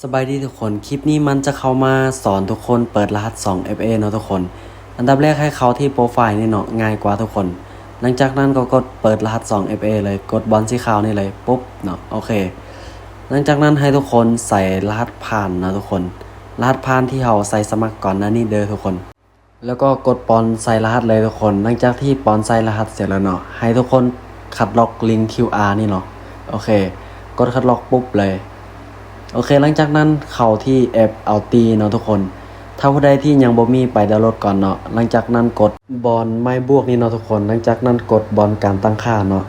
ສະບາຍດີທຸກຄົນ, ຄລິບນີ້ມັນຈະເຂົ້າມາສອນທຸກຄົນເປີດລະຫັດສອງເອັຟເອເນາະທຸກຄົນ. ອັນດັບແລກໃຫ້ເຂົ້າທີ່ໂປຣໄຟລ໌ນີ້ເນາະ, ງ່າຍກວ່າທຸກຄົນ. ຫຼັງຈາກນັ້ນກໍກົດເປີດລະຫັດສອງເອັຟເອເລີຍ, ກົດບ່ອນສີຂາວນີ້ເລີຍ, ປຸບເນາະ, ໂອເຄ. ຫຼັງຈາກນັ້ນໃຫ້ທຸກຄົນໃສ່ລະຫັດຜ່ານເນາະທຸກຄົນ, ລະຫັດຜ່ານທີ່ເຮົາໃສ່ສະໝັກກ່ອນໜ້ານີ້ເດີທຸກຄົນ. ແລ້ວກໍກົດປ້ອນໃສ່ລະຫັດເລີຍທຸກຄົນ. ຫຼັງຈາກທີ່ປ້ອນໃສ່ລະຫັດເສັດແລ້ວເນາະ, ໃຫ້ທຸກຄົນຄັດລອກລິ້ງຄິວອານີ້ເນາະ. ໂອເຄ, ກົດຄັດລອກປຸບເລີຍ. ໂອເຄ, ຫຼັງຈາກນັ້ນເຂົ້າທີ່ແອັບ Alti ເນາະທຸກຄົນ. ຖ້າຜູ້ໃດທີ່ຍັງບໍ່ມີ, ໄປດາວໂຫຼດກ່ອນເນາະ. ຫຼັງຈາກນັ້ນກົດບ່ອນໄມ້ບວກນີ້ເນາະທຸກຄົນ. ຫຼັງຈາກນັ້ນກົດບ່ອນການຕັ້ງຄ່າເນາະ.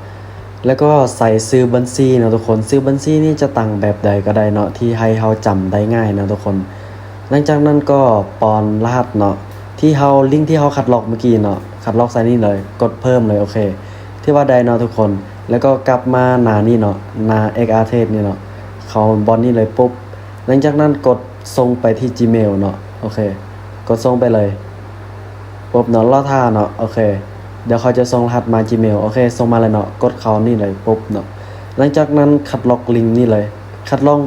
ແລ້ວກໍໃສ່ຊື່ບັນຊີເນາະທຸກຄົນ. ຊື່ບັນຊີນີ້ຈະຕັ້ງແບບໃດກໍໄດ້ເນາະ, ທີ່ໃຫ້ເຮົາຈຳໄດ້ງ່າຍເນາະທຸກຄົນ. ຫຼັງຈາກນັ້ນກໍປ້ອນລະຫັດເນາະ ທີ່ເຮົາ ລິ້ງທີ່ເຮົາຄັດລອກເມື່ອກີ້ເນາະ, ຄັດລອກໃສ່ນີ້ເລີຍ, ກົດເພີ່ມເລີຍ, ໂອເຄ. ຖືວ່າໄດ້ເນາະທຸກຄົນ. ແລ້ວກໍກັບມາໜ້ານີ້ເນາະ, ໜ້າ X R Test ນີ້ເນາະ, ເຂົ້າບ່ອນນີ້ເລີຍ, ປຸບ. ຫຼັງຈາກນັ້ນກົດສົ່ງໄປທີ່ Gmail ເນາະ, ໂອເຄ, ກົດສົ່ງໄປເລີຍ. ປຸບເນາະ, ລໍຖ້າເນາະ, ໂອເຄ, ດຽວເຂົາຈະສົ່ງລະຫັດມາ Gmail. ໂອເຄ, ສົ່ງມາແລ້ວເນາະ, ກົດເຂົ້ານີ້ເລີຍ, ປຸບເນາະ. ຫຼັງຈາກນັ້ນຄັດລອກລິ້ງນີ້ເລີຍ, ຄັດລອກ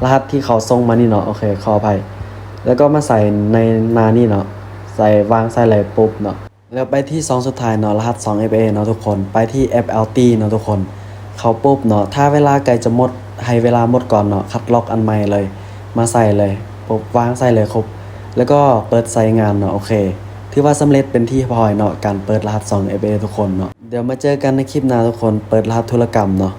ລະຫັດທີ່ເຂົາສົ່ງມານີ້ເນາະ, ໂອເຄ, ຂໍອະໄພ. ແລ້ວກໍມາໃສ່ໃນໜ້ານີ້ເນາະ, ໃສ່ ວາງໃສ່ເລີຍ, ປຸບເນາະ. ແລ້ວໄປທີ່ຊ່ອງສຸດທ້າຍເນາະ, ລະຫັດສອງເອັຟເອເນາະທຸກຄົນ, ໄປທີ່ແອັບ Alti ເນາະທຸກຄົນ. ເຂົ້າປຸບເນາະ, ຖ້າເວລາໃກ້ຈະໝົດ, ໃຫ້ເວລາໝົດກ່ອນເນາະ, ຄັດລອກອັນໃໝ່ເລີຍ, ມາໃສ່ເລີຍ, ປຸບ, ວາງໃສ່ເລີຍ, ຄົບ. ແລ້ວກໍເປີດໃຊ້ງານເນາະ, ໂອເຄ. ຖືວ່າສຳເລັດເປັນທີ່ຮຽບຮ້ອຍເນາະ, ການເປີດລະຫັດສອງເອັຟເອທຸກຄົນເນາະ. ດຽວມາເຈີກັນໃນຄລິບໜ້າທຸກຄົນ, ເປີດລະຫັດທຸລະກຳເນາະ.